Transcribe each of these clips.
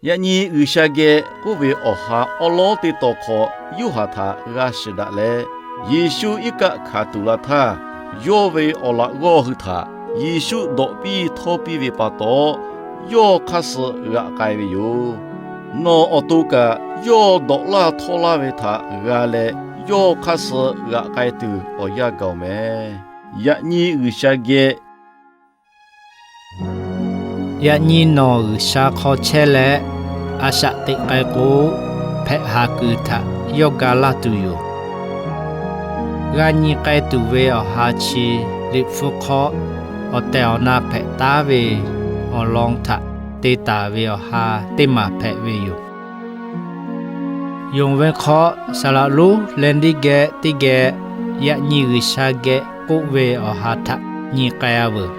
Yaꞈ nyi G'uiˬsha geh k'oˆ ve awˬ ha awˉ lawˉ teˇ taw hk'aw Yoˇhanˬ htaꞈ g'a shiˍ daꞈ leh, Yeˍsuˆ iˉ kaˆ hkanˍ tuˬ la htaˇ, yawˇ ve awˬ laꞈ g'awˇ hui htaꞈ Yeˍsuˆ dawꞈ piˇ htawˇ piˇ ve pa taw, yawˇ hk'aˇ suh g'aꞈ k'ai ve yoˬ. Nawˬ awˬ to kaꞈ yawˇ dawꞈ laˇ htawˇ laˇ ve htaꞈ g'a leh, yawˇ hk'aˇ suh g'aꞈ k'ai tuˬ awˬ yanˇ gaˬ-oˬ meh. Yaꞈ nyi G'uiˬsha geh Yaꞈ nyi nawˬ G'uiˬsha hk'aw chehˇ leh, a shaꞈ teꞈ k'ai k'o, hpehꞈ haˍ kuiˬ htaꞈ yawˇ ga laˇ tuˬ yoˬ. G'a nyi k'ai tuˬ ve awˬ ha chi Liꞈ hpu hk'aw awˬ tehˬ awˬ na hpehꞈ taˉ ve awˬ lawn htaꞈ te taˍ ve awˬ ha teˇ maˬ hpehꞈ ve yoˬ. Yonˍ ve hk'aw, saˍ laꞈ lonˉ Lehˇdiˆ geh teˇ geh yaꞈ nyi G'uiˬsha geh k'oˆ ve awˬ ha htaꞈ nyi k'ai-a veuˬ.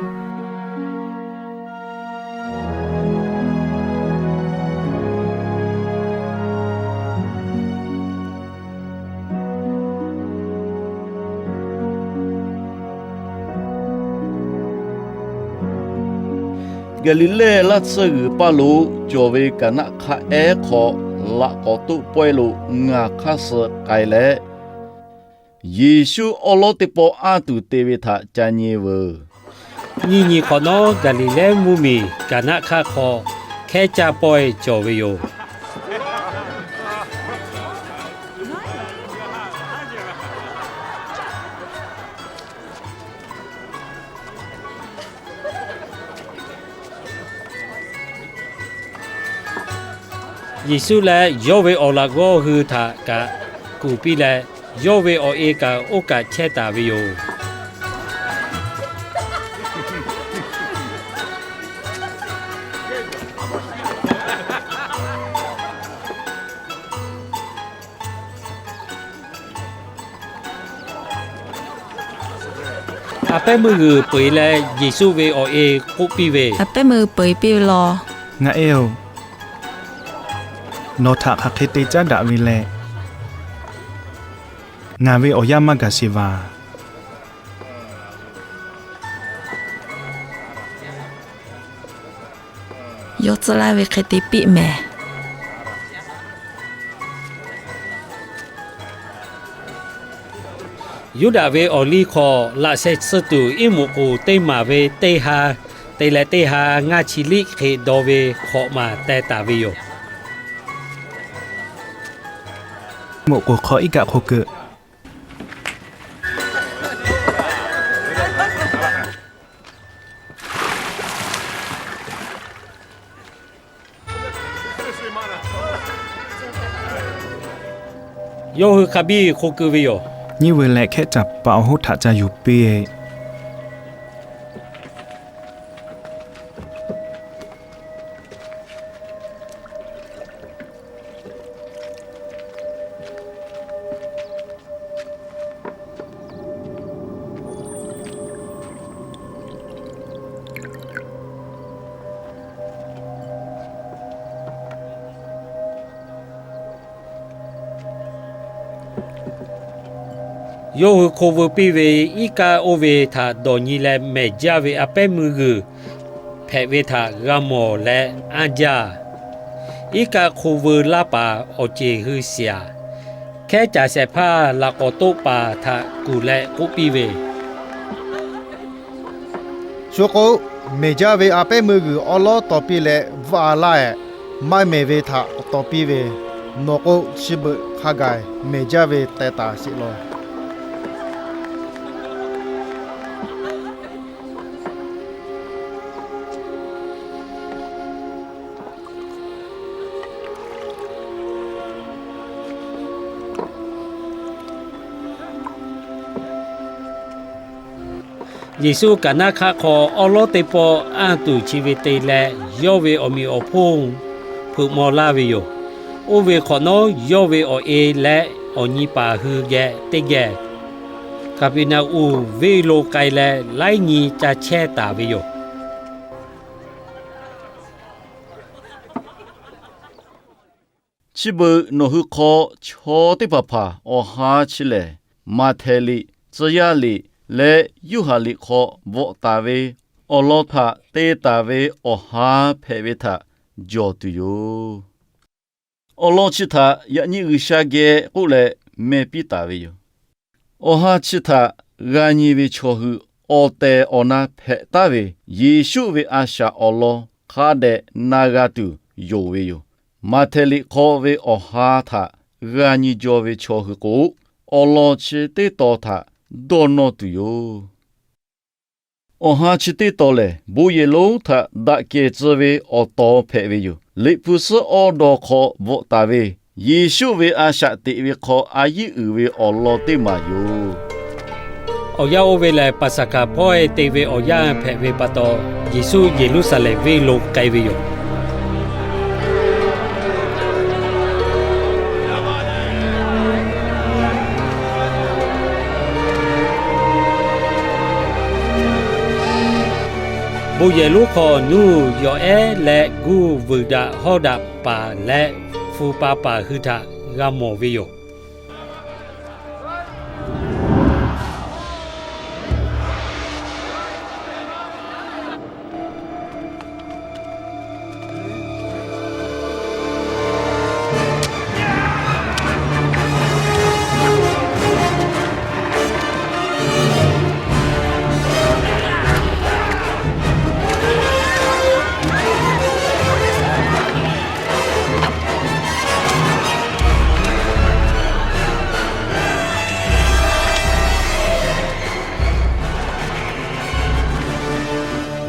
Gaˍliˍlehˇ laˇ tsuhˇ g'uiˬ paˇ lo cawˬ ve Kaˍnaˆ hk'aˆ ehˉ hk'aw laꞈ k'awꞈ toˆ pawehˇ lo ngaˬ hk'aˇ suh k'ai leh, Yeˍsuˆ awˉ lawˉ teˇ pawˆ anˇ tuˬ te ve htaꞈ ca nyi veuˬ. Nyiˇ nyi hk'awꞈ nawˉ, Gaˍliˍlehˇ mvuhˇmiˬ Kaˍnaˆ hk'aˆ hk'aw hkehˉ caˇ pawehˇ cawˬ ve yoˬ. Yeˍsuˆ leh yawˇ ve awˬ laꞈ g'awˇ hui htaꞈ kaꞈ kuˬ piˇ leh, yawˇ ve awˬ e kaꞈ oˇ kaꞈ chehˇ taˍ ve yoˬ. A pehˉ meuˇ g'uiˬ peuˬ-eˬ leh, Yeˍsuˆ ve awˬ e k'oˆ piˇ ve, A pehˉ meuˇ g'uiˬ peuˬ-eˬ piˇ ve law. Ngaˬ e-oˬ, nawˬ htaꞈ hk'aˬ hk'e te caˉ daꞈ ve leh, ngaˬ ve awˬ yanˇ maˇ gaˬ sheˍ vaˬ. Yawˇ tcuhˉ laˇ ve hk'e te piˇ mehˍ. Yuˇdaꞈ ve awˬ liˇ hk'aw laꞈ sheh tsuhˇ tuˬ iˉ moꞈ k'oˍ teˇ maˬ ve teˇ ha te leh teˇ ha ngaˇ chi liˆ hk'e daw ve hk'awꞈ maˬ teh taˍ ve yoˬ. Moꞈ k'oˍ hk'aw iˉ kaˆ hk'o keu. Yawˇ hui hk'a biˇ hk'o keu ve yoˬ. Nyiˇ veuˬ leh hkehˉ caˍ paˍ awˬ hoˉ htaꞈ ca yuˬ piˇ. Yawˇ hui hk'o veu piˇ ve iˉ kaˆ oˇ ve htaꞈ dawˬ nyi leh, mehˬ jaˇ ve a pehˉ meuˇ g'uiˬ hpehꞈ ve htaꞈ g'a mawˬ leh anˇ jaˇ. Iˉ kaˆ hk'o veu laˇ paˍ awˬ ceˬ hui shiˍ-aˬ. Hkehˉ caˍ shehˍ hpaˇ laꞈ k'awꞈ toˆ paˍ htaꞈ kuˬ leh k'oˆ piˇ ve, Shu k'o, mehˬ jaˇ ve a pehˉ meuˇ g'uiˬ awˉ lawˉ taw piˇ leh bvuhꞈ-a laˇ-ehˍ. Maˇ mehˬ ve htaꞈ taw piˇ ve, nawˬ k'o, chi beuꞈ hk'a gaˬ mehˬ jaˇ ve teh taˍ sheˍ law. Yeˍsuˆ Kaˍnaˆ hk'aˆ hk'aw awˉ lawˉ teˇ pawˆ anˇ tuˬ chi ve te leh, yawˇ ve awˬ meꞈ awˬ hponˇ hpeuꞈ maw laˇ ve yoˬ. Oˇ ve hk'awꞈ nawˉ, yawˇ ve awˬ e leh awˬ nyi paˍ hui geh teˇ geh Kaˍpeˍneˍonˍ venˇ lo k'ai leh, laiˉ nyi ca chehˇ taˍ ve yoˬ. Chi beuꞈ nawˬ hui hk'aw chaw teˇ hpaˍ hpaˍ awˬ ha chi lehˬ, Maꞈhtehˍ liꞈ, Tcuh yaˇ liꞈ leh Yoˇhanˬ liꞈ hk'aw bvuhꞈ taˍ ve awˬ lawn htaꞈ te taˍ ve awˬ ha hpehꞈ ve htaꞈ jawˬ tuˬ yoˬ. Awˬ lawn chi htaꞈ yaꞈ nyi G'uiˬsha geh k'oˆ leh meh piˇ taˍ ve yoˬ. Awˬ ha chi htaꞈ g'a nyi ve chaw hui awˬ tehˬ awˬ na hpehꞈ taˉ ve Yeˍsuˆ ve a shaꞈ awˬ lawn hk'a dehꞈ na g'a tuˬ yonˍ ve yoˬ. Maꞈhtehˍ liꞈ hk'aw ve awˬ ha htaꞈ g'a nyi jaw ve chaw hui k'o, awˬ lawn chi teˇ tawn htaꞈ dawˇ nawˇ tuˬ yoˬ. Awˬ ha chi teˇ tawn lehˬ, bon yehˬ lonˉ htaꞈ daꞈ kehˬ tcuh ve awˬ tawn hpehꞈ ve yoˬ. Liꞈ hpu suhˉ awˇ daw hk'aw bvuhꞈ taˍ ve Yeˍsuˆ ve a shaꞈ teꞈ ve hk'aw a yiˉ uiˍ ve awˬ lawn teˇ maˬ yoˬ. Awˬ yanˇ oˇ ve lehˬ, Paˍsaˍhkaˍ hpawˇ-e te ve awˬ yanˇ hpehꞈ ve pa taw, Yeˍsuˆ Yeˍruˆsaˍlehnˍ venˇ lo k'ai ve yoˬ. Bon yehˬ lonˉ hk'aw nuˇ yawˬ ehˉ leh guˇ vuiˬ daꞈ hawˉ daꞈ paˍ leh hpu pa paˍ hui htaꞈ g'a mawˬ ve yoˬ.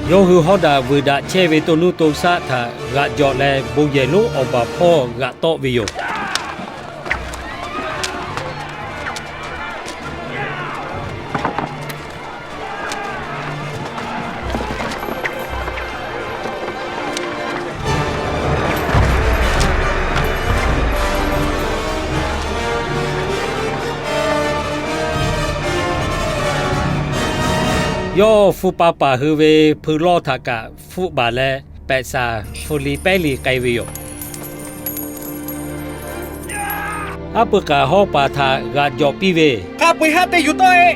Yawˇ hui hawˉ daꞈ vuiˬ daꞈ chehˇ ve to nuˇ to shaˆ htaꞈ g'aꞈ jawꞈ leh, bon yehˬ lonˉ awˬ baˬ hpawˇ g'aꞈ tawˆ ve yoˬ. Yawˇ hpu pa paˍ hui ve hpui lawˇ htaꞈ kaꞈ hpfuhˆ baˬ leh, pehꞈ saˍ hpu li pehˉ li k'ai ve yoˬ. Haˉ pui k'aˍ hawˉ paˍ htaꞈ g'aꞈ jawꞈ piˇ ve, Hk'a peu-eˬ haˉ teˇ yuˬ tawˆ-e.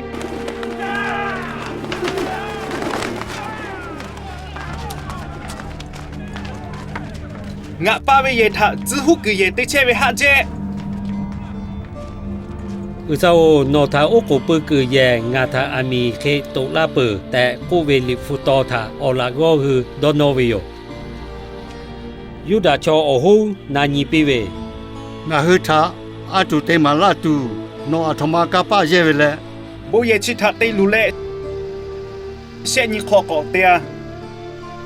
Ngaˬ pa ve yehˬ htaꞈ tcuh huˉ kuiˬ yehˬ te chehˇ ve haˆ jehˇ. G'uiˬsha-oˬ, nawˬ htaꞈ oˉ k'oˍ pui kuiˬ yehˬ ngaˬ htaꞈ aˬ miˍ hk'e toꞈ laˇ peuˬ tehꞈ k'oˆ ve Liꞈ hpu taw htaꞈ awˬ laꞈ g'awˇ hui dawˇ nawˇ ve yoˬ. Yuˇdaꞈ chaw awˬ hoˉ na nyi piˇ ve, Ngaˬ hui htaꞈ a tuˬ te maˍ laˇ tuˬ nawˬ aˬ htoꞈ ma kanˇ paˆ yehˇ ve leh, bon yehˬ chi htaꞈ te luˬ leh shehˆ nyi hk'aw k'awꞈ te-a.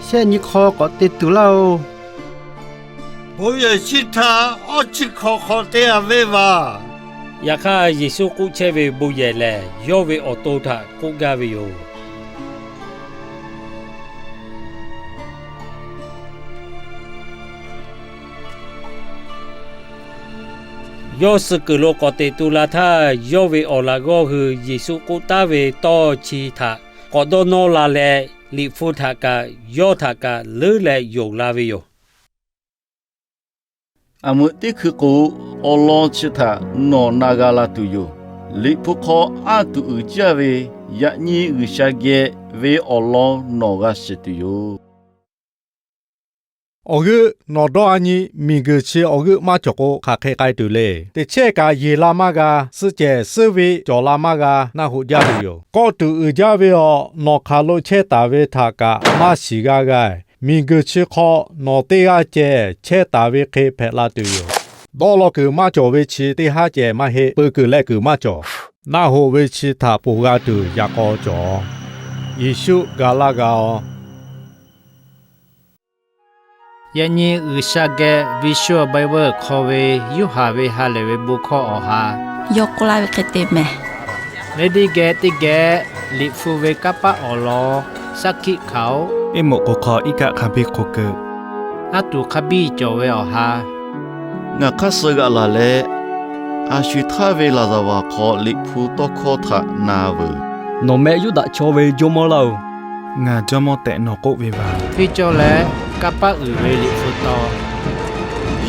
Shehˆ nyi hk'aw k'awꞈ te tuˬ laˇ-oˬ. Bon yehˬ chi htaꞈ awˇ chi hk'awꞈ hk'awꞈ te-a ve vaˬ. Yaꞈ hk'aˇ, Yeˍsuˆ k'oˆ chehˇ ve bon yehˬ lehˬ, yawˇ ve awˬ to htaꞈ k'oˆ gaˇ ve yoˬ. Yawˇ suh kuiˬ lo k'awꞈ teꞈ tu la htaˇ, yawˇ ve awˬ laꞈ g'awˇ hui Yeˍsuˆ k'oˆ taˉ ve tawˇ chi htaꞈ k'awꞈ dawˇ nawˇ la leh, Liꞈ hpu htaꞈ kaꞈ yawˇ htaꞈ kaꞈ leuˉ leh yonˍ la ve yoˬ. Aˬ meuꞈ teˇ hkui k'o, awˬ lawn chi htaꞈ nawˬ na g'a la tuˬ yoˬ. Liꞈ hpu hk'aw anˇ tuˬ uiˍ jaˇ ve yaꞈ nyi G'uiˬsha geh ve awˬ lawn nawˬ g'a shiˍ tuˬ yoˬ. Awˬ g'euˆ nawˬ dawˇ a nyi, miˬguiˬ chi awˬ g'euˆ maˇ cawˬ k'o, hk'aˬ hk'e k'ai tuˬ le. Teˇ chehˇ kaꞈ yeˬ la maˇ g'a, suhˆ cehˬ suhˆ ve cawˬ la maˇ g'a, naˆ hoꞈ jaˇ tuˬ yoˬ. Kawˆ tuˬ uiˍ jaˇ ve awˬ nawˬ hk'aˬ lo chehˇ taˍ ve htaꞈ kaꞈ maˇ shiˍ g'a g'a. Miˬguiˬ chi hk'aw nawˬ teˇ g'aˇ cehˬ chehˇ taˍ ve hk'e hpehꞈ la tuˬ yoˬ. Dawˇ law kuiˬ maˇ cawˬ ve chi teˇ haˉ cehˬ maˇ heˆ. Peu kuiˬ leh kuiˬ maˇ cawˬ. Naˆ hoꞈ ve chi htaꞈ ponˬ g'a tuˬ yaꞈ k'aw cawˬ. Yeˍsuˆ ga laˇ g'a-oˬ. Yaꞈ nyi G'uiˬsha geh Visual Bible hk'aw ve Yoˇhanˬ ve ha lehˬ ve bon hkawˇ awˬ ha, yawˇ k'oˆ laˇ ve hk'e te mehˬ. Lehˬ teˇ geh teˇ geh Liꞈ hpu ve kanˇ paˆ awˬ lawn shaˉ hkiˆ hkanˍ-oˆ. Iˉ moꞈ k'oˍ hk'aw iˉ kaˆ hk'a biˇ hk'oˆ keu, haˉ tuˬ hk'a biˇ cawˬ ve awˬ ha. Ngaˬ hk'aˇ suh g'aꞈ laˬ leh, a sho-eˬ htaˇ ve laˍzaˍvaˍ hk'aw Liꞈ hpu tawˇ hkawˇ htaꞈ na veuˬ. Nawˬ meh Yuˇdaꞈ chaw ve jawˇmawˇ laˇ-oˬ. Ngaˬ jawˇmawˇ tehꞈ nawˬ k'oˆ ve vaˬ. Teˇ cawˇ leh kanˇ paˆ uiˍ ve Liꞈ hpu taw,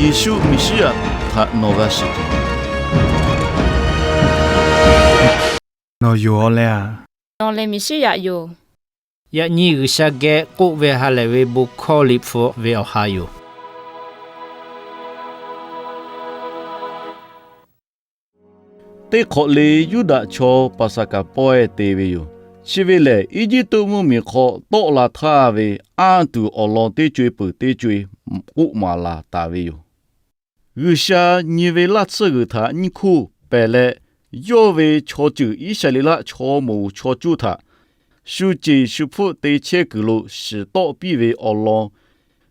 Yeˍsuˆ Meˍsiˉyaꞈ htaꞈ nawˬ g'a shiˍ tuˬ. Nawˬ yoˬ-aw leh a, nawˬ lehˬ Meˍsiˉyaꞈ yoˬ. Yaꞈ nyi G'uiˬsha geh k'oˆ ve ha lehˬ ve bon hkawˇ Liꞈ hpu ve awˬ ha yoˬ. Teˇ hk'awꞈ le Yuˇdaꞈ chaw Paˍsaˍhkaˍ pawehˇ te ve yoˬ. Chi ve lehˬ, Eˇjiˇtuꞈ mvuhˇmiˬ hk'aw tawˆ la htaˇ ve anˇ tuˬ awˬ lawn teˇ co-e peuˬ teˇ co-e k'oˆ maˍ laˬ taˍ ve yoˬ. G'uiˬsha nyi ve laˇ tsuhˇ g'uiˬ htaꞈ nyiˇ hkoˇ pehˬ leh, yawˇ ve chaw ceuˬ Iˉsaˍreˍlaˆ chaw moˍ chaw cuˇ htaꞈ shu ceˬ shu hpfuhˆ te chehˇ kuiˬ lo shiˍ tawˆ piˇ ve awˬ lawn,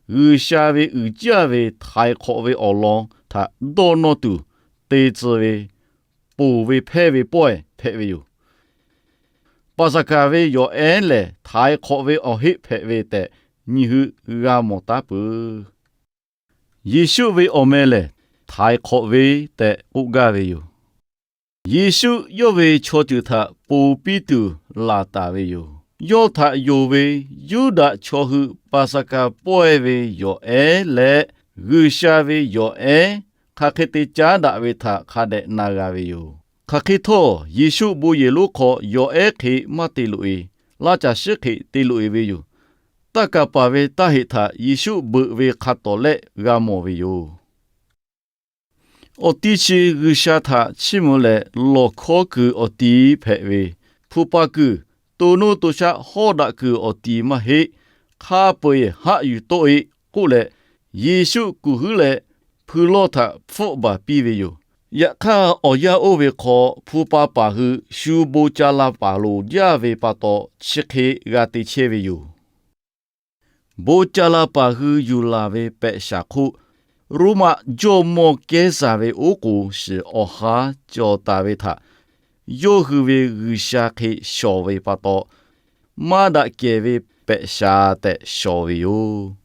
G'uiˬsha ve uiˍ jaˇ ve htaiˍ hk'awꞈ ve awˬ lawn htaꞈ dawˇ nawˇ tuˬ te tcuh ve ponˬ ve hpehˇ ve pawehˇ hpehꞈ ve yoˬ. Paˍsaˍhkaˍ ve yawˬ ehˉ lehˬ, htaiˍ hk'awꞈ ve awˬ heˆ hpehꞈ ve tehꞈ nyi hui g'a mawˬ taˉ peuˬ. Yeˍsuˆ ve awˬ meh lehˬ, htaiˍ hk'awꞈ ve tehꞈ k'oˆ gaˇ ve yoˬ. Yeˍsuˆ yawˇ ve chaw ceuˬ htaꞈ ponˬ piˇ tuˬ laˬ taˍ ve yoˬ. Yawˇ htaꞈ yonˍ ve Yuˇdaꞈ chaw hui Paˍsaˍhkaˍ pawehˇ ve yawˬ ehˉ leh G'uiˬsha ve yawˬ ehˉ hk'aˬ hk'e te caˉ daꞈ ve htaꞈ hk'a dehꞈ na g'a ve yoˬ. Hk'aˬ hk'e htawˇ, Yeˍsuˆ bon yehˬ lonˉ hk'aw yawˬ ehˉ hk'e maˇ te loꞈ-e. Laˇ caˬ shiˉ hk'e te loꞈ-e ve yoˬ. Taˇ kaˍ paˍ ve taˇ heꞈ htaꞈ Yeˍsuˆ beuꞈ ve hk'a tawˍ lehˆ g'a mawˬ ve yoˬ. Awˬ ti chi G'uiˬsha htaꞈ chiˇ mvuh leh lawˬ hkawˉ kuiˬ awˬ ti hpehꞈ ve, hpu pa kuiˬ, to nuˇ to shaˆ hawˉ daꞈ kuiˬ awˬ ti maˇ heˆ. Hk'a peu-eˬ haˆ yuˬ tawˆ-e k'oˆ leh, Yeˍsuˆ kuˬ huiˉ leh hpui lawˇ htaꞈ hpfuhˆ baˬ piˇ ve yoˬ. Yaꞈ hk'aˇ, awˬ yanˇ oˇ ve hk'aw hpu pa paˍ hui shu bon ca la paˍ loˍ jaˇ ve pa taw, chi hk'e g'a te chehˇ ve yoˬ. Bon ca la paˍ hui yuˬ laˬ ve pehꞈ shaˍ hk'oˆ, Roˉmaꞈ jawˇmawˇ Kehˉsaˍ ve oˉ k'oˍ shiˍ awˬ ha cawˬ taˍ ve htaꞈ yawˇ hui ve G'uiˬsha hk'e shawˍ ve pa taw, maˇ daꞈ kehˬ ve pehꞈ shaˍ tehꞈ shawˍ ve yoˬ.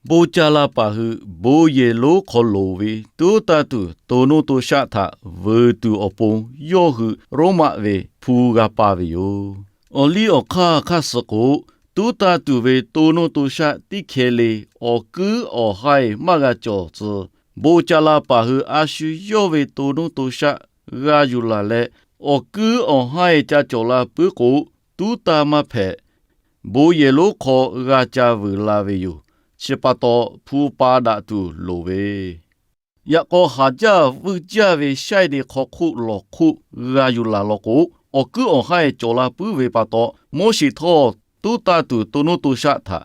Bon ca la paˍ hui bon yehˬ lonˉ hk'aw loˍ ve tuˉ taˇ tuˬ to nuˇ to shaˆ htaꞈ vuiˬ tuˬ awˬ pon yawˇ hui Roˉmaꞈ ve hpu g'a pa ve yoˬ. Awˬ liˇ awˬ hk'aˇ hk'aˇ suh k'o, tuˉ taˇ tuˬ ve to nuˇ to shaˆ teˇ hkeh le awˬ kuiˉ awˬ haiˇ maˇ g'a cawˬ tcuh. Bon ca la paˍ hui a shu yawˇ ve to nuˇ to shaˆ g'a yuˬ laˬ leh, awˬ kuiˉ awˬ haiˇ ca cawˬ la puiˉ k'o, tuˉ taˇ maˇ hpehꞈ. Bon yehˬ lonˉ hk'aw g'a ca vuiˬ la ve yoˬ. Chi pa taw, hpu pa daꞈ tuˬ loˍ ve, yaꞈ k'aw haˍ jaˇ vuiˇ jaˇ ve shaiˇ de hk'aw hk'oˆ lawˬ hk'oˆ g'a yuˬ laˬ law k'o, awˬ kuiˉ awˬ haiˇ cawˬ la puiˉ ve pa taw, Moˉseˍ htawˇ tuˉ taˇ tuˬ to nuˇ to shaˆ htaꞈ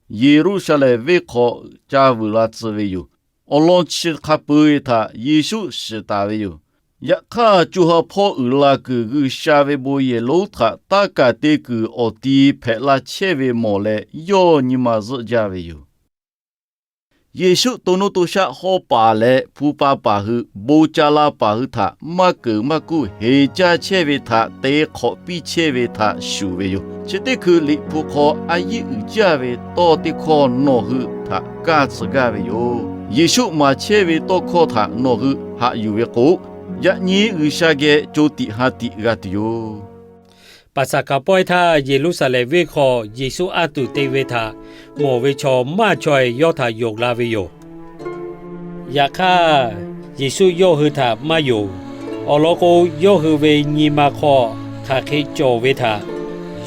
Yeˍruˆsaˍlehnˍ venˇ hk'aw ca vuiˬ la tcuh ve yoˬ. Awˬ lawn chi hk'a peu-eˬ htaꞈ Yeˍsuˆ shiˍ taˍ ve yoˬ. Yaꞈ hk'aˇ, co ha hpawˇ uiˍ la kuiˬ G'uiˬsha ve bon yehˬ lonˉ htaꞈ taˇ kaˬ te kuiˬ awˬ ti hpehꞈ la chehˇ ve mawˬ leh, yawˇ nyi ma zuhˆ jaˇ ve yoˬ. Yeˍsuˆ to nuˇ to shaˆ hawˉ paˍ leh hpu pa paˍ hui bon ca la paˍ hui htaꞈ maˇ keunˍ maˇ kuˇ heˍ caˇ chehˇ ve htaꞈ te hk'awꞈ piˇ chehˇ ve htaꞈ shuˍ ve yoˬ. Chi teˇ hkui Liꞈ hpu hk'aw a yiˉ uiˍ jaˇ ve tawˇ teˇ hkawˇ nawˬ hui htaꞈ kaˇ tcuh gaˇ ve yoˬ. Yeˍsuˆ maˍ chehˇ ve tawˇ hkawˇ htaꞈ nawˬ hui haꞈ yuˬ ve k'o, yaꞈ nyi G'uiˬsha geh co tiꞈ ha tiꞈ g'a tuˬ yoˬ. Paˍsaˍhkaˍ pawehˇ htaˇ, Yeˍruˆsaˍlehnˍ venˇ hk'aw Yeˍsuˆ anˇ tuˬ te ve htaꞈ mawˬ ve chaw maˇ chaweh yawˇ htaꞈ yonˍ la ve yoˬ. Yaꞈ hk'aˇ, Yeˍsuˆ yawˇ hui htaꞈ maˇ yonˍ. Awˬ lawn k'o, yawˇ hui ve nyi ma hk'aw hk'aˬ hk'e cawˬ ve htaꞈ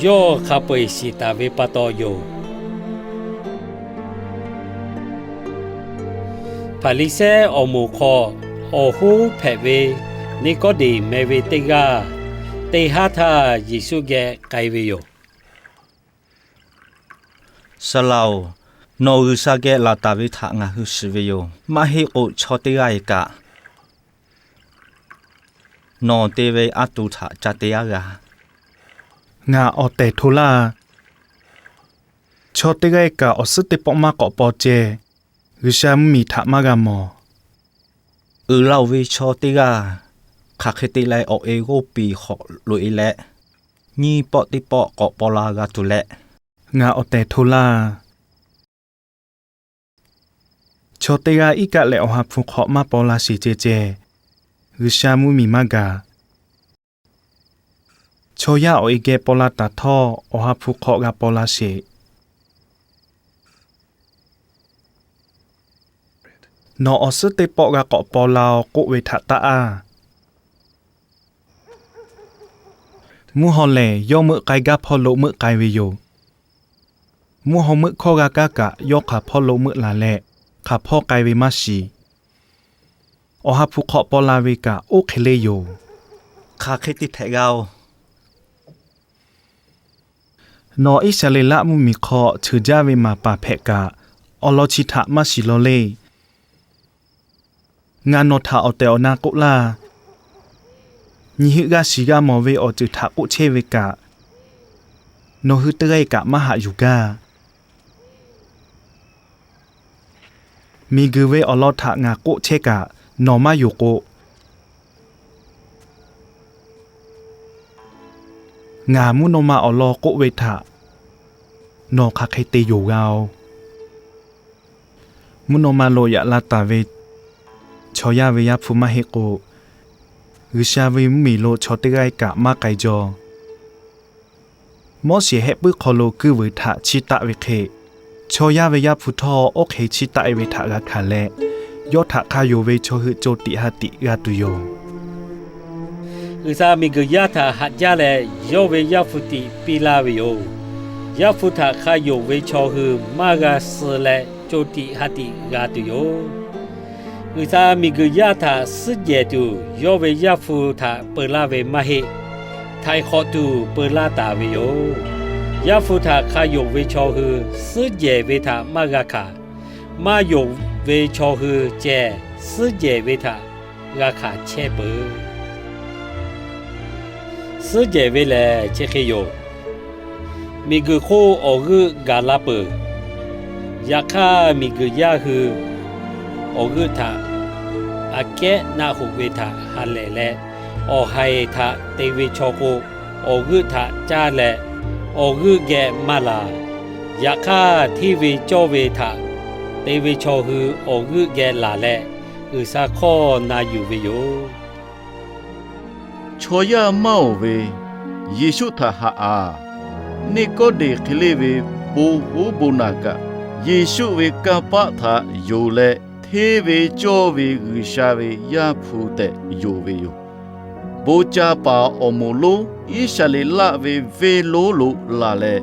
yawˇ hk'a peu-eˬ shiˍ taˍ ve pa taw yoˬ. Hpaˍriˍsehˇ awˬ moˍ hk'aw awˬ hoˉ hpehꞈ ve Niˆkawˇdeˍ meh ve teˇ g'aˇ, teˇ haˉ htaˇ Yeˍsuˆ geh k'ai ve yoˬ. Saˍ laꞈ-oˬ, nawˬ G'uiˬsha geh laˬ taˍ ve htaꞈ ngaˬ hui shiˍ ve yoˬ. Maˇ heˆ k'o, chaw teˇ g'aˇ-e kaꞈ nawˬ te ve anˇ tuˬ htaꞈ ca te aˉ g'a. Ngaˬ awˬ tehˬ hto laˇ. Chaw teˇ g'aˇ-e kaꞈ awˬ suhˉ teˇ pawˆ maˇ k'awꞈ paw ceh, G'uiˬsha mvuhˇmiˬ htaꞈ maˇ g'a mawˬ. Uiˍ la-oˬ ve chaw teˇ g'aˇ hk'aˬ hk'e te leh awˬ e g'oˇ piˍ hk'awꞈ loꞈ-e leh, nyiˇ pawˆ teˇ pawˆ k'awꞈ paw la g'a tuˬ leh, ngaˬ awˬ tehˬ hto laˇ. Chaw teˇ g'aˇ iˉ kaˆ leh awˬ ha hpu hk'aw maˇ paw la sheˍ ceh ceh, G'uiˬsha mvuhˇmiˬ maˇ gaˬ. Chaw yaˇ awˬ e geh paw la taˍ htawˇ, awˬ ha hpu hk'aw g'a paw la sheˍ. Nawˬ awˬ suhˉ teˇ pawˆ g'a k'awꞈ paw la-oˬ k'oˆ ve htaꞈ taˆ-a. Mvuhˇ haw lehˬ, yawˇ meuˆ k'ai gaˇ hpawˇ lo meuˆ k'ai ve yoˬ. Mvuhˇ haw meuˆ hkawˇ g'a kaˇ kaꞈ, yawˇ hk'aˬ hpawˇ lo meuˆ laˬ leh, hk'aˬ hpawˇ k'ai ve maˇ shiˍ. Awˬ ha hpu hk'aw paw la ve kaꞈ oˇ hk'e le yoˬ. Hk'aˬ hk'e te hpehꞈ g'a-oˬ. Nawˬ Iˉsaˍreˍlaˆ mvuhˇmiˬ hk'aw cheuˬ jaˇ ve maˍ paˍ hpehꞈ kaꞈ, awˬ lawn chi htaꞈ maˇ shiˍ law le. Ngaˬ nawˬ htaꞈ awˬ tehˬ awˬ na k'oˆ laˇ. Nyi hui g'a shiˍ g'a mawˬ ve awˬ ceuˬ htaꞈ k'oˆ chehˇ ve kaꞈ, nawˬ hui teˇ g'aˇ kaꞈ maˇ haꞈ yuˬ gaˇ. Miˬguiˬ ve awˬ lawn htaꞈ ngaˬ k'oˆ chehˇ kaꞈ, nawˬ maˇ yonˍ k'o, ngaˬ mvuhˇ naw ma awˬ lawn k'oˆ ve htaꞈ nawˬ hk'aˬ hk'e te yonˍ g'a-oˬ. Mvuhˇ naw ma lo yaꞈ la taˍ ve chaw yaˇ ve Yaˇ hpu maˇ heˆ k'o, G'uiˬsha ve mvuhˇmiˬ lo chaw teˇ g'aˇ kaꞈ maˇ k'ai jaw. Moˉseˍ hehˆ puiˉ hk'aw lo kuiˇ vuiˬ htaꞈ chiˇ taˆ ve hk'e, chaw yaˇ ve Yaˇ hpu htawˇ oˇ hk'e chiˇ taˆ e ve htaꞈ g'a hkanˍ leh, yawˇ htaꞈ hk'a yonˍ ve chaw hui co tiꞈ ha tiꞈ g'a tuˬ yoˬ. G'uiˬsha miˬguiˬ yaˇ htaꞈ haꞈ jaˇ leh, yawˇ ve Yaˇ hpu tiꞈ piˇ laˇ ve yoˬ. Yaˇ hpu htaꞈ hk'a yonˍ ve chaw hui maˇ g'a suh leh, co tiꞈ ha tiꞈ g'a tuˬ yoˬ. G'uiˬsha miˬguiˬ yaˇ htaꞈ suhˉ jehˬ tuˬ, yawˇ ve Yaˇ hpu htaꞈ peu laˇ ve maˇ heˆ. Htaiˍ hk'awꞈ tuˬ peu laˇ taˍ ve yoˬ. Yaˇ hpu htaꞈ hk'a yonˍ ve chaw hui suhˉ jehˬ ve htaꞈ maˇ g'a hkanˍ. Maˇ yonˍ ve chaw hui ceh suhˉ jehˬ ve htaꞈ g'a hkanˍ chehˇ peuˬ. Suhˉ jehˬ ve lehˬ chi hk'e yoˬ. Miˬguiˬ hk'oˆ awˬ g'euˆ gaˬ la peuˬ. Yaꞈ hk'aˇ, miˬguiˬ yaˇ hui awˬ g'euˆ htaꞈ aꞈ kehˉ naˆ hoꞈ ve htaꞈ ha lehˬ leh, awˬ haiˬ htaꞈ te ve chaw k'o, awˬ g'euˆ htaꞈ caˇ leh awˬ g'euˆ geh maˇ laˬ. Yaꞈ hk'aˇ, hteˇ ve cawˇ ve htaꞈ te ve chaw hui awˬ g'euˆ geh laˬ leh, G'uiˬsha hkawˇ na yuˬ ve yoˬ. Chaw yaˇ maˇ oˬ ve, Yeˍsuˆ htaꞈ haꞈ-a. Niˆkawˇdeˍ hk'e leˇ ve bon hoˉ bon naˬ kaꞈ, Yeˍsuˆ ve kanˇ paˆ htaꞈ yonˍ leh, hteˇ ve cawˇ ve G'uiˬsha ve Yaˇ hpu tehꞈ yonˍ ve yoˬ. Bon ca paˍ awˬ moˍ lonˉ Iˉsaˍreˍlaˆ ve venˇ lonˉ lo laˬ leh,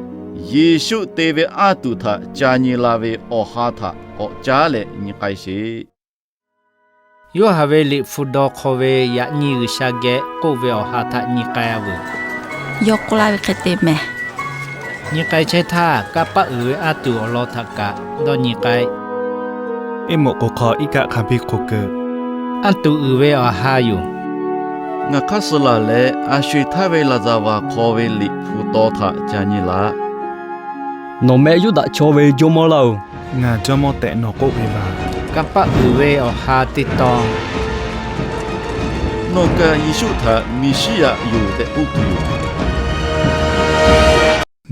Yeˍsuˆ te ve anˇ tuˬ htaꞈ ca nyi la ve awˬ ha htaꞈ k'awꞈ caˉ leh nyi k'ai sheˍ. Yoˇhanˬ ve Liꞈ hpu daw hk'aw ve yaꞈ nyi G'uiˬsha geh k'oˆ ve awˬ ha htaꞈ nyi k'ai-a veuˬ. Yawˇ k'oˆ laˇ ve hk'e te mehˍ. Nyi k'ai chehˇ htaˇ, kanˇ paˆ uiˍ ve anˇ tuˬ awˬ lawn htaꞈ kaꞈ dawˇ nyi k'ai. Eˇmoꞈ k'oˍ hk'aw iˉ kaˆ hk'a biˇ hk'oꞈ keu. Anˇ tuˬ uiˍ ve awˬ ha yoˬ. Ngaˬ hk'aˇ suh laˬ leh, a sho eˬ htaˇ ve laˍzaˍvaˍ hk'aw ve Liꞈ hpu taw htaꞈ ca nyi laꞈ. Nawˬ meh Yuˇdaꞈ chaw ve jawˇmawˇ laˇ-oˬ. Ngaˬ jawˇmawˇ tehꞈ nawˬ k'oˆ ve laˬ. Kanˇ paˆ uiˍ ve awˬ ha teˇ taw. Nawˬ kaꞈ Yeˍsuˆ htaꞈ Meˍsiˉyaꞈ yoˬ tehꞈ k'oˆ tuˬ yoˬ.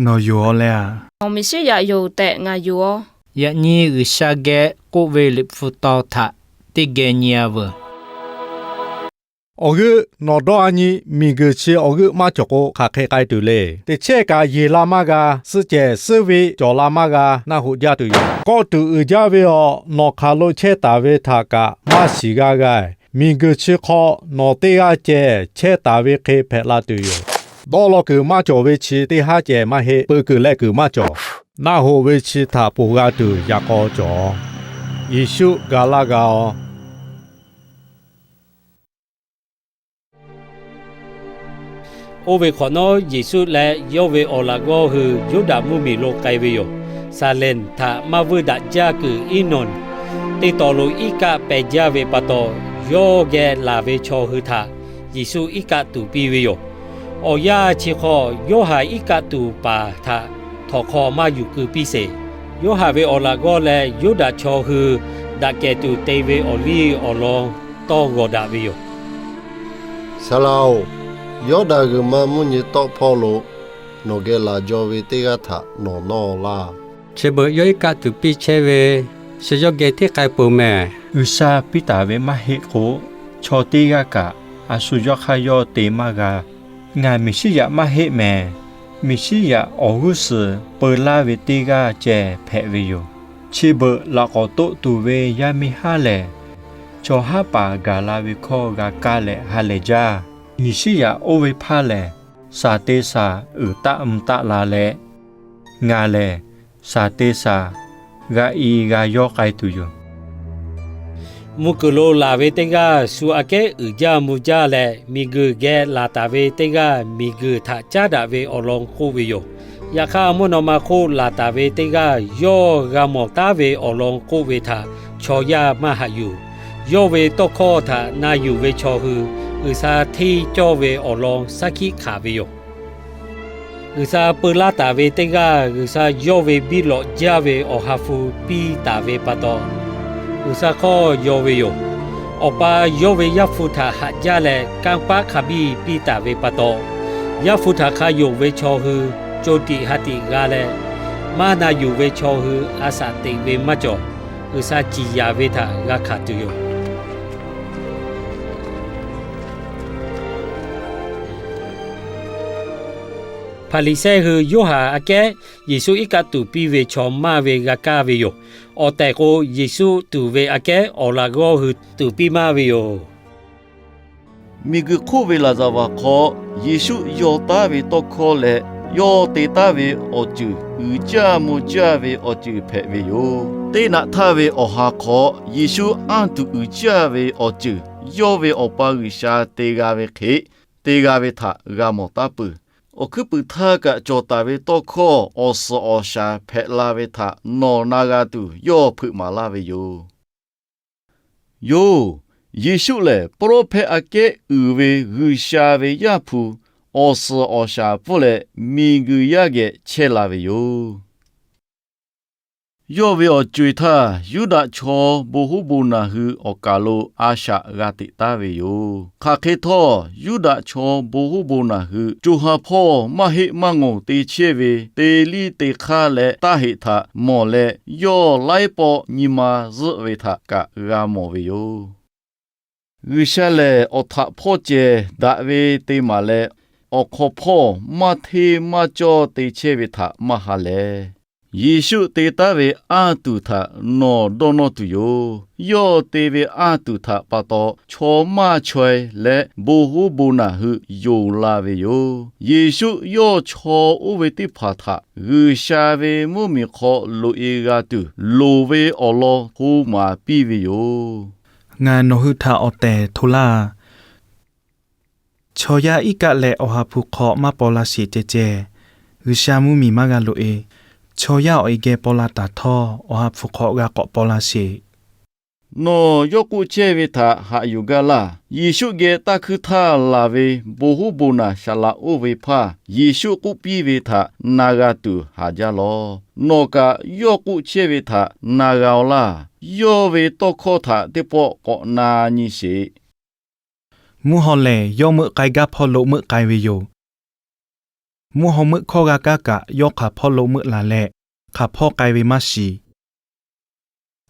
Nawˬ yoˬ-aw leh a. Nawˬ Meˍsiˉyaꞈ yoˬ tehꞈ ngaˬ yoˬ-aw. Yaꞈ nyi G'uiˬsha geh k'oˆ ve Liꞈ hpu taw htaꞈ teˇ geh nyi-a veuˬ. Awˬ g'euˆ nawˬ dawˇ-a nyi. Miˬguiˬ chi awˬ g'euˆ maˇ cawˬ k'o, hk'aˬ hk'e k'ai tuˬ le. Teˇ chehˇ kaꞈ yeˬ la maˇ g'a. Suhˆ cehˬ suhˉ ve cawˬ la maˇ g'a. Naˆ hoꞈ jaˇ tuˬ yoˬ. Kawˆ tuˬ uiˍ jaˇ ve awˬ nawˬ hk'aˬ lo chehˇ taˍ ve htaꞈ kaꞈ maˇ shiˍ g'aˇ g'a. Miˬguiˬ chi hk'aw nawˬ teˇ g'aˇ ceh chehˇ taˍ ve hk'e hpehꞈ la tuˬ yoˬ. Dawˇ law kuiˬ maˇ cawˬ ve chi teˇ haˉ cehˬ maˇ heˆ. Peuˬ kuiˬ leh kuiˬ maˇ cawˬ. Naˆ hoꞈ ve chi htaꞈ ponˬ g'a tuˬ yaꞈ k'aw cawˬ. Yeˍsuˆ ga laˇ g'a-aw. Oˇ ve hk'awꞈ nawˉ, Yeˍsuˆ leh yawˇ ve awˬ laꞈ g'awˇ hui Yuˇdaꞈ mvuhˇmiˬ lo k'ai ve yoˬ. Saˍlehnˍ htaꞈ maˇ vuiˇ daꞈ jaˇ kuiˬ Eˇnawˬ teˇ taw lo iˉ kaˆ peh jaˇ ve pa taw, yawˇ geh laˬ ve chaw hui htaꞈ Yeˍsuˆ iˉ kaˆ tuˍ piˇ ve yoˬ. Awˬ yanˇ chi hk'aw Yoˇhanˬ iˉ kaˆ tuˍ paˍ htaꞈ htawnˍ hk'aw maˇ yuˬ keu piˇ sheˍ. Yoˇhanˬ ve awˬ laꞈ g'awˇ leh Yuˇdaꞈ chaw hui daꞈ kehˬ tuˬ te ve awˬ liˇ awˬ lawn tawˇ g'awˬ daꞈ ve yoˬ. Saˍ laꞈ-oˬ, Yawˇdanˍ g'uiˬ ma mvuhˇ nyi tawˆ hpawˇ lo nawˬ geh laˬ jaw ve teˇ g'aˇ htaꞈ nawˬ nawˇ laˇ. Chi beuꞈ yawˇ iˉ kaˆ tuˍ piˇ chehˇ ve, chi yawˇ geh hteˇ k'ai peuˬ mehˍ. G'uiˬsha piˇ taˍ ve maˇ heˆ k'o, chaw teˇ g'aˇ kaꞈ a shu yawˇ hk'aˇ yawˇ te maˇ g'a. Ngaˬ Meˍsiˉyaꞈ maˇ heˆ mehˍ. Meˍsiˉyaꞈ awˬ g'uˇ suhˍ peu laˇ ve teˇ g'aˇ ceh hpehꞈ ve yoˬ. Chi beuꞈ laꞈ k'awꞈ toˆ tuˬ ve yaˇ miˇ haˉ lehˬ, chaw haˉ paˍ gaˬ la ve hkawˇ g'a kaˇ leh ha lehˬ jaˇ. Meˍsiˉyaꞈ oˇ ve hpaˇ lehˬ, shaˍ te shaˍ uiˍ taˆ mvuh taˆ la leh, ngaˬ lehˬ shaˍ te shaˍ g'a i g'a yawˇ k'ai tuˬ yoˬ. Mvuh kuiˬ lo laˬ ve teˇ g'aˇ shu aꞈ kehˉ uiˍ jaˇ mvuh jaˇ leh, miˬ guiˬ geh laˬ taˍ ve teˇ g'aˇ miˬ guiˬ htaꞈ caˉ daꞈ ve awˬ lawn k'oˆ ve yoˬ. Yaꞈ hk'aˇ, mvuhˇ naw ma hk'oˆ laˬ taˍ ve teˇ g'aˇ yawˇ g'a mawˬ taˉ ve awˬ lawn k'oˆ ve htaꞈ chaw yaˇ maˇ haꞈ yuˬ. Yawˇ ve tawˇ hkawˇ htaꞈ na yuˬ ve chaw hui G'uiˬsha hteˇ cawˇ ve awˬ lawn saˉ hkiˆ hkanˍ ve yoˬ. G'uiˬsha peu laˇ taˍ ve teˇ g'aˇ G'uiˬsha yawˇ ve biˇ lawꞈ jaˇ ve Awˬ ha hpu piˇ taˍ ve pa taw, G'uiˬsha hk'awˇ yaw ve yoˬ. Awˬ pa yawˇ ve Yaˇ hpu htaꞈ haꞈ jaˇ leh, kanˇ paˆ hk'a biˇ piˇ taˍ ve pa taw, Yaˇ hpu htaꞈ hk'a yonˍ ve chaw hui co tiꞈ ha tiꞈ g'a leh, maˇ na yuˬ ve chaw hui a shaꞈ teꞈ ve maˇ cawˬ. G'uiˬsha ciˍ yanˍ ve htaꞈ g'a hkanˍ tuˬ yoˬ. Hpaˍriˍsehˇ hui Yoˇhanˬ aꞈ kehˉ Yeˍsuˆ iˉ kaˆ tuˍ piˇ ve chaw maˇ ve g'a kaˇ ve yoˬ. Awˬ tehˬ k'o, Yeˍsuˆ tuˍ ve aꞈ kehˉ awˬ laꞈ g'awˇ hui tuˍ piˇ maˇ ve yoˬ. Miˬguiˬ hk'oˆ ve laˍzaˍvaˍ hk'aw Yeˍsuˆ yaw taˉ ve tawˇ hkawˇ leh, yawˇ te taˉ ve awˬ ceuˬ uiˍ jaˇ mvuh jaˇ ve awˬ ceuˬ hpehꞈ ve yoˬ. Teˇ naꞈ htaˇ ve awˬ ha hk'aw Yeˍsuˆ anˇ tuˬ uiˍ jaˇ ve awˬ ceuˬ yawˇ ve Awˬ pa G'uiˬsha te g'a ve hk'e, te g'a ve htaꞈ g'a mawˬ taˉ peuˬ. Awˬ hkuiˉ puiˍ htaˇ kaꞈ cawˬ taˍ ve tawˇ hkawˇ awˬ suhˍ awˬ shaˍ hpehꞈ la ve htaꞈ nawˬ na g'a tuˬ yawˇ hpeuꞈ maˍ laˇ ve yoˬ. Yoˬ, Yeˍsuˆ lehˬ, pawˇ lawˉ hpehˇ aꞈ kehˉ uiˍ ve G'uiˬsha ve Yaˇ hpu awˬ suhˍ awˬ shaˍ pfuhˇ leh, miˬguiˬ yaˇ geh chehˇ la ve yoˬ. Yawˇ ve awˬ co-e htaˇ, Yuˇdaꞈ chaw bon hoˉ bon naˬ hui awˬ kaˬ lo a shaꞈ g'a teꞈ taˉ ve yoˬ. Hk'aˬ hk'e htawˇ, Yuˇdaꞈ chaw bon hoˉ bon naˬ hui co ha hpawˇ maˇ heˆ maˇ ngoˬ te chehˇ ve te liˇ te hk'aˇ leh taˇ heꞈ htaꞈ mawˬ leh, yawˇ laiˉ pawˆ nyi ma zuhˆ ve htaꞈ kaꞈ g'a mawˬ ve yoˬ. G'uiˬsha lehˬ, awˬ htaꞈ hpawˇ cehˬ daꞈ ve te maˍ leh, awˬ hk'aw hpawˇ maˇ hteˇ maˇ cawˇ te chehˇ ve htaꞈ maˇ ha lehˬ, Yeˍsuˆ te taˉ ve anˇ tuˬ htaꞈ nawˬ dawˇ nawˇ tuˬ yoˬ. Yawˇ te ve anˇ tuˬ htaꞈ pa taw, chaw maˇ chaweh leh bon hoˉ bon naˬ hui yonˍ la ve yoˬ. Yeˍsuˆ yawˇ chaw oˇ ve teˇ hpaˍ htaꞈ G'uiˬsha ve mvuhˇmiˬ hk'aw loꞈ-e g'a tuˬ, loˍ ve awˬ lawn hto maˍ piˇ ve yoˬ. Ngaˬ nawˬ hui htaꞈ awˬ tehˬ hto laˇ. Chaw yaˇ iˉ kaˆ leh Awˬ ha hpu hk'aw maˇ paw la sheˍ ceh ceh, G'uiˬsha mvuhˇmiˬ maˇ g'a loꞈ-e. Chaw yaˇ awˬ e geh paw la taˍ htawˇ, Awˬ ha hpu hk'aw g'a k'awꞈ paw la sheˍ. Nawˬ yawˇ k'oˆ chehˇ ve htaꞈ haꞈ yuˬ gaˇ laˇ. Yeˍsuˆ geh taˇ hkuiˇ htaˇ laˬ ve bon hoˉ bon naˬ saˍ laꞈ oˇ ve hpaˇ Yeˍsuˆ k'oˆ piˇ ve htaꞈ na g'a tuˬ haˍ jaˇ lawˬ. Nawˬ kaꞈ yawˇ k'oˆ chehˇ ve htaꞈ na g'a-oˬ laˇ. Yawˇ ve tawˇ hkawˇ htaꞈ teˇ pawˆ k'awꞈ na nyi sheˍ. Mvuhˇ haw lehˬ, yawˇ meuˆ k'ai gaˇ hpawˇ lo meuˆ k'ai ve yoˬ. Mvuhˇ haw meuˆ hkawˇ g'a kaˇ kaꞈ, yawˇ hk'aˬ hpawˇ lo meuˆ laˬ leh, hk'aˬ hpawˇ k'ai ve maˇ shiˍ.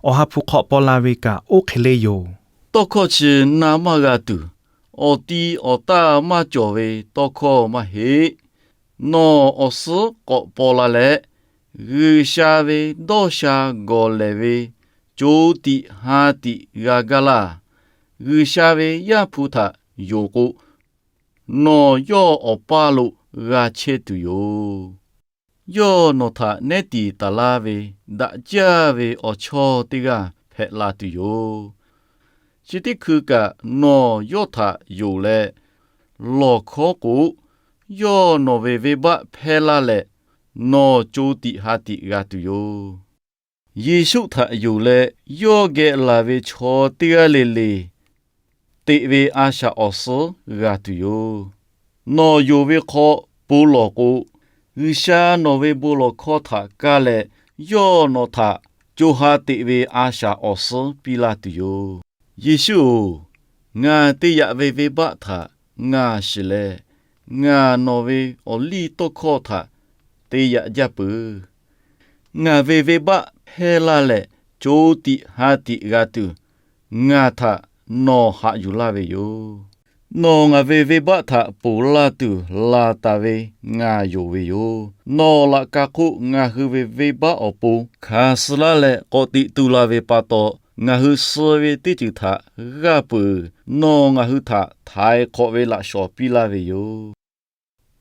Awˬ ha hpu hk'aw paw la ve kaꞈ oˇ hk'e le yoˬ. Tawˇ hkawˇ chi na maˇ g'a tuˬ, awˬ ti awˬ taˇ maˇ cawˬ ve tawˇ hkawˇ maˇ heˆ. Nawˬ awˬ suhˉ k'awꞈ paw la leh, G'uiˬsha ve dawˇ sha gawˬ lehˬ ve co tiꞈ ha tiꞈ g'a gaˇ laˇ. G'uiˬsha ve Yaˇ hpu htaꞈ yonˍ k'o, nawˬ yawˇ awˬ paˇ lo g'a chehˇ tuˬ yoˬ. Yawˇ nawˬ htaꞈ nehˉ tiˍ taˍ laˇ ve daꞈ jaˇ ve awˬ chawˇ teˇ g'aˇ hpehꞈ la tuˬ yoˬ. Chi teˇ hkui kaꞈ nawˬ yawˇ htaꞈ yonˍ leh lawˬ hkawˉ k'o, yawˇ nawˬ ve venˇbaˆ hpehˇ laˇ leh, nawˬ co tiꞈ ha tiꞈ g'a tuˬ yoˬ. Yeˍsuˆ htaꞈ yonˍ leh yawˇ geh laˬ ve chaw teˇ g'aˇ le le teꞈ ve a shaꞈ awˬ suhˉ g'a tuˬ yoˬ. Nawˬ yonˍ ve hk'aw bon lawˬ k'o, G'uiˬsha nawˬ ve bon lawˬ hkawˇ htaꞈ kaˇ leh, yawˇ nawˬ htaꞈ co ha teꞈ ve a shaꞈ awˬ suhˉ piˇ laˇ tuˬ yoˬ. Yeˍsuˆ-oˬ, ngaˬ te yaꞈ ve venˇbaˆ htaꞈ ngaˬ shiˍ leh, ngaˬ nawˬ ve awˬ liˇ tawˇ hkawˇ htaꞈ te yaꞈ jaˇ peuˬ. Ngaˬ ve venˇbaˆ hpehˇ laˇ leh, co tiꞈ ha tiꞈ g'a tuˬ, ngaˬ htaꞈ nawˬ haꞈ yuˬ laˇ ve yoˬ. Nawˬ ngaˬ ve venˇbaˆ htaꞈ ponˬ laˇ tuˬ laˬ taˍ ve ngaˬ yonˍ ve yoˬ. Nawˬ laꞈ ka hk'oˆ ngaˬ hui ve venˇbaˆ awˬ pon hkanˍ suh laˇ leh k'awꞈ teꞈ tu la ve pa taw, ngaˬ hui suh ve teˇ ceuˬ htaꞈ g'aˇ peuˬ. Nawˬ ngaˬ hui htaꞈ htaiˍ hk'awꞈ ve laꞈ shawˍ piˇ laˇ ve yoˬ.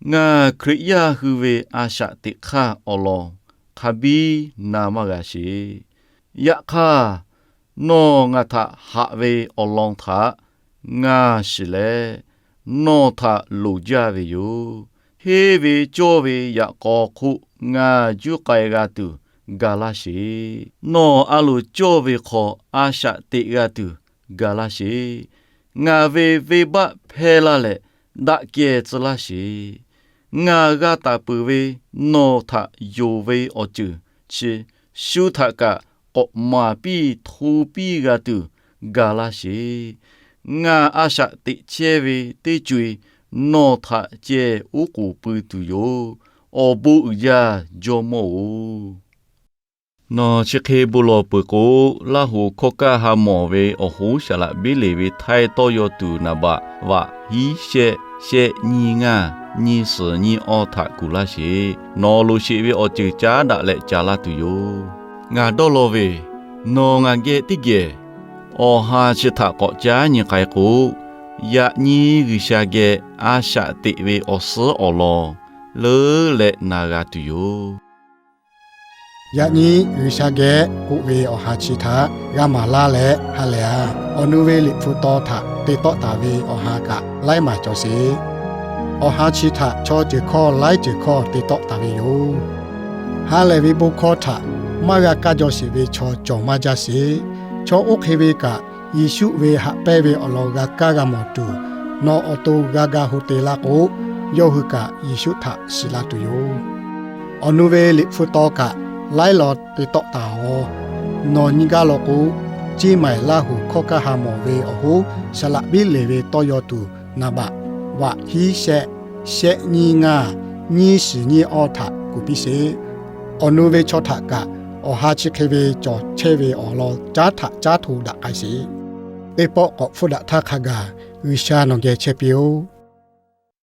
Ngaˬ Hkriꞈ yaˇ hui ve a shaꞈ teꞈ hk'aˇ awˬ lawn hk'a biˇ na maˇ g'a sheˍ. Yaꞈ hk'aˇ, Nawˬ ngaˬ htaꞈ haꞈ ve awˬ lawn htaꞈ ngaˬ shiˍ leh, nawˬ htaꞈ loˍ jaˇ ve yoˬ. Hteˇ ve cawˇ ve yaꞈ k'aw hk'oˆ ngaˬ juˇ k'ai g'a tuˬ gaˬ laˇ sheˍ. Nawˬ a loˍ cawˇ ve hk'aw a shaꞈ teꞈ g'a tuˬ gaˬ laˇ sheˍ. Ngaˬ ve venˇbaˆ hpehˇ laˇ leh, daꞈ kehˬ tcuh laˇ sheˍ. Ngaˬ g'a taˍ peuˬ ve nawˬ htaꞈ yonˍ ve awˬ ceuˬ chi shu htaꞈ kaꞈ k'awꞈ maˍ piˇ hto piˇ g'a tuˬ gaˬ laˇ sheˍ. Ngaˬ a shaꞈ teꞈ chehˇ ve teˇ co e nawˬ htaꞈ ceh oˉ k'oˍ pui tuˬ yoˬ. Awˬ bon uiˍ jaˇ Jawˇmawˇ-oˬ. Nawˬ chi hk'e bon lawˬ peuˬ k'o, Laˇ huˍ hkawˇ kaˇ ha mawˬ ve awˬ hoˉ Saˍ laꞈ biˉ leˬ ve htaiˇ tawˇ yaw tuˬ naˍ baꞈ vaꞈ hiˉ shehˆ shehˆ nyiˇ ngaˇ nyiˇ suhˍ nyiˇ awˇ htaꞈ kuˬ laˇ sheˍ. Nawˬ loˍ sheˍ ve awˬ ceuˬ caˉ daꞈ leh ca laˇ tuˬ yoˬ. Ngaˬ dawˇ law ve, nawˬ ngaˬ geh teˇ geh awˬ ha chi htaꞈ k'awꞈ caˉ nyi k'ai k'o, yaꞈ nyi G'uiˬsha geh a shaꞈ teꞈ ve awˬ suhˉ awˬ lawn leuˉ leh na g'a tuˬ yoˬ. Yaꞈ nyi G'uiˬsha geh k'oˆ ve awˬ ha chi htaꞈ g'a maˍ laˇ leh ha lehˬ a. Awˬ nu ve Liꞈ hpu taw htaꞈ te tawˆ taˍ ve awˬ ha kaꞈ laiˉ maˬ cawˬ sheˍ. Awˬ ha chi htaꞈ chaw ceuˬ hkawˇ laiˉ ceuˬ hkawˇ te tawˆ taˍ ve yoˬ. Ha lehˬ ve bon hkawˇ htaꞈ maˇ g'a kaˇ jaw sheˍ ve chaw cawˬ maˇ jaˇ sheˍ. Chaw oˇ hk'e ve kaꞈ Yeˍsuˆ ve haꞈ pehnˇ ve awˬ lawn g'a kaˇ g'a mawˬ tuˬ, nawˬ awˬ to g'a ga hu te laˇ k'o, yawˇ hui kaꞈ Yeˍsuˆ htaꞈ shiˍ la tuˬ yoˬ. Awˬ nu ve Liꞈ hpu taw kaꞈ laiˉ law te tawˆ taˍ-oꞈ. Nawˬ nyi gaˇ law k'o, Ceˇ maiˍ Laˇ huˍ hkawˇ kaˇ ha mawˬ ve awˬ hoˉ Saˍ laꞈ biˉ leˬ ve tawˇ yaw tuˬ naˍ baꞈ vaꞈ hiˉ shehˆ shehˆ nyiˇ ngaˇ nyiˇ suhˍ nyiˇ awˇ htaꞈ kuˬ piˇ sheˍ. Awˬ nu ve chaw htaꞈ kaꞈ awˬ ha chi hk'e ve cawˬ chehˇ ve awˬ lawn caˉ htaꞈ caˉ hto daꞈ k'ai sheˍ. Teˇ pawˆ k'awꞈ hpfuhˇ daꞈ htaˇ hk'a gaˬ G'uiˬsha nawˬ geh chehˇ piˇ-oˆ.